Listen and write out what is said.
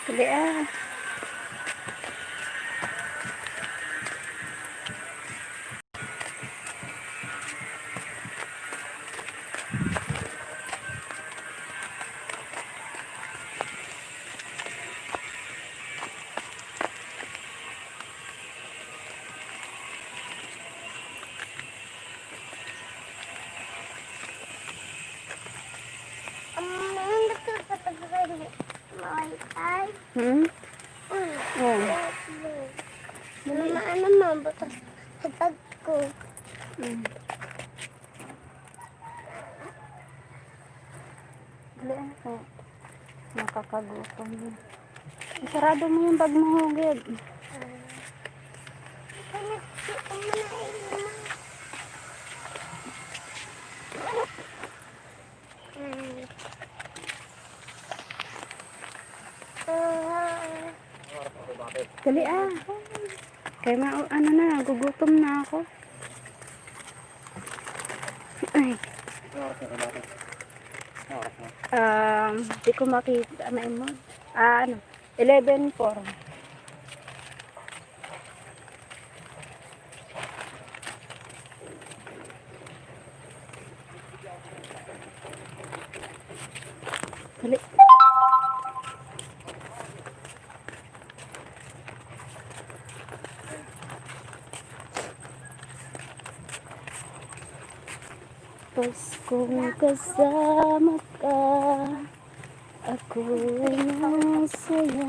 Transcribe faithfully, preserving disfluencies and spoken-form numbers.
Dali, ah. Ang mga nagkakatagay, maway-ay. Hmm? Mm. Oh. Ano, ano, mabutas sa bag ko. Mm. Dali, ah. Oh. Nakakagutom na. Isarado mo yung bag mo, Hugid. Dali, ah. Kaya ma-, ano na, gugutom na ako. Ay. Um, di ko makita na imo. Ah, ano? Eleven four. Dali. Paskong kasama ka, ako'y masaya.